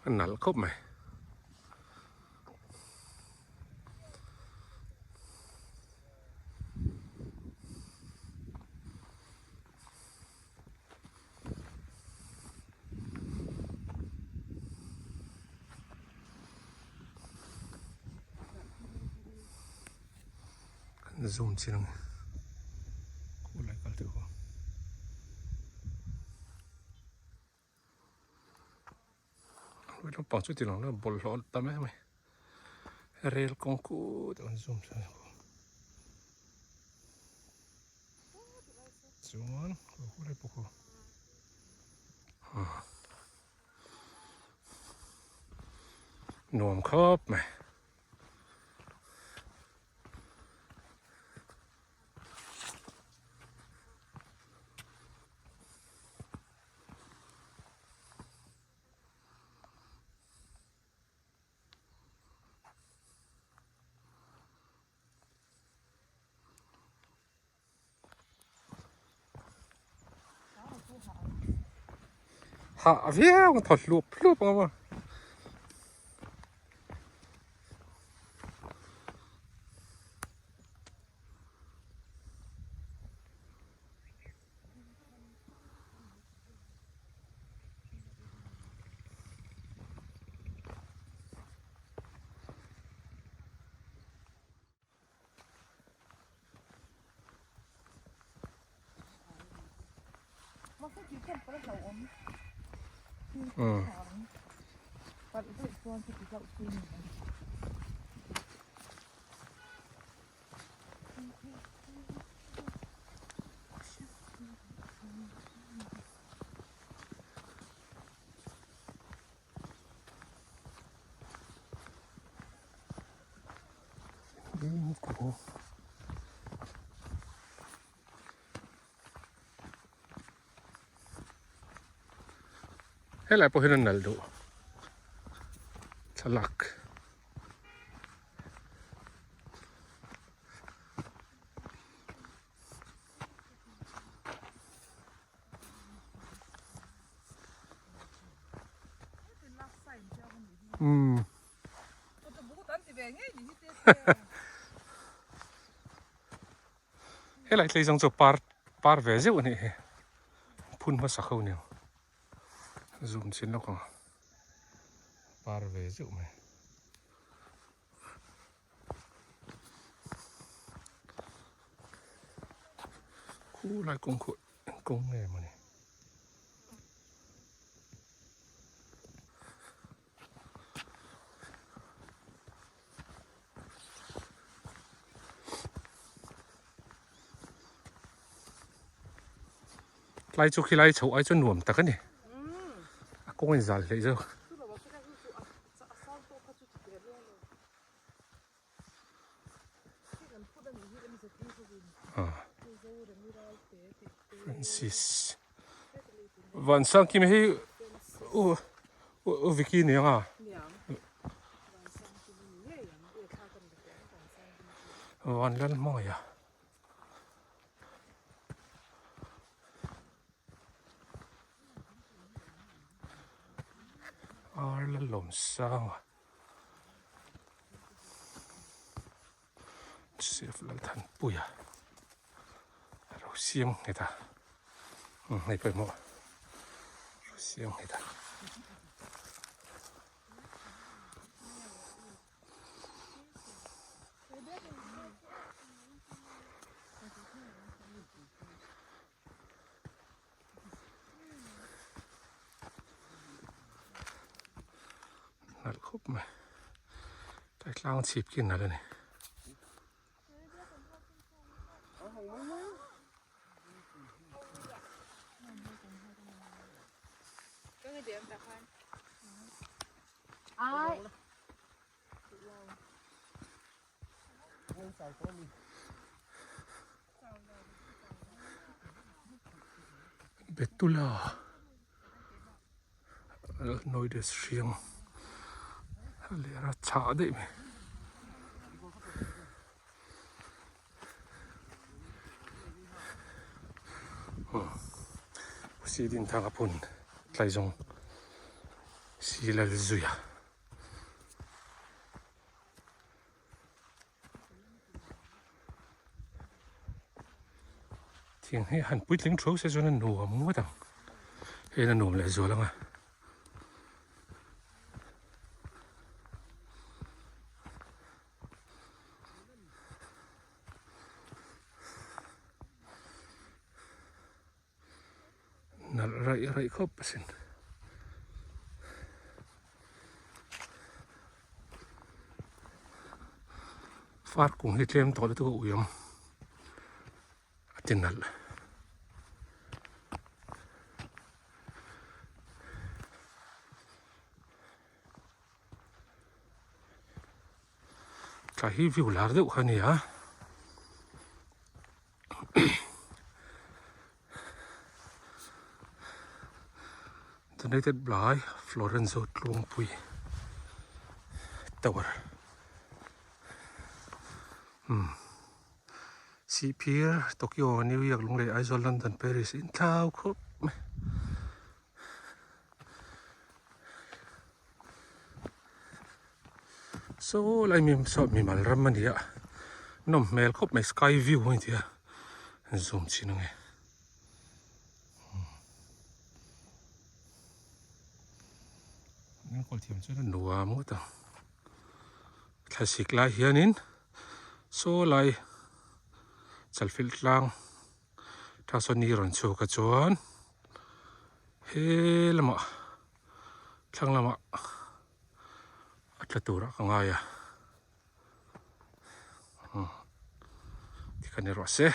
A nalh khawp mai. Zoom chin ang khulai kal te khaw Ui lampang chu ti lang lo bawlhhlawh a tam em mai rel kawng kut a zoom chin ang chuan khulai pawh khu nuam khawp mai. Hah viau ang thaw hlup hlup ang a. Helai pawh hian a nalh duh thlalak. Umm. Helai tlei zawng chu par par ve zeuh a nih hi phun hmasa kho nia zoom chin lawk ang par ve zeuh mai. Khulai kawng khu kawng nge mawni. Tlai chu khilai chhoh ai chuan nuam tak a ni. A kawng in zal hleih zawk. Francis Vansang kim hi u u Vicky ni anga Vanlalmawia Ar Lalawmsanga Chef Lalthanpuia a lo siam nghet a hei pawimawh a lo siam nghet a. Nalh khawp mai tlai tlang chhip khi nalh a ni. Betula Noides hriang a ler a chhah daih mai. Sidin thang a phun tlaizawng. Silal zui a. Thing hi han puitling thu se chuan a nuam ngawt ang. Hei a nuam leh zual ang a. Nalh raih raih khawp asin. Far kung hi tlem tawh lutuk a ui ang a ti nalh. Tla hi view lar deuh kha a ni a. Donated by Florenzo Tluangpui Tower umm Sihphir Tokyo New York Lunglei Aizawl London Paris in thlau khawp mai. Saw lai mi saw mimal ram a ni a nawm hmel khawp mai sky view a ni thei a zoom chhin ange an enkawl thiam chuan a nuam ngawt ang thlasik lai hianin saw lai chalfilh tlang tha saw ni rawn chhuak a chuan he lamah thlang lamah a tla turah ka ngai a tikhan erawh se.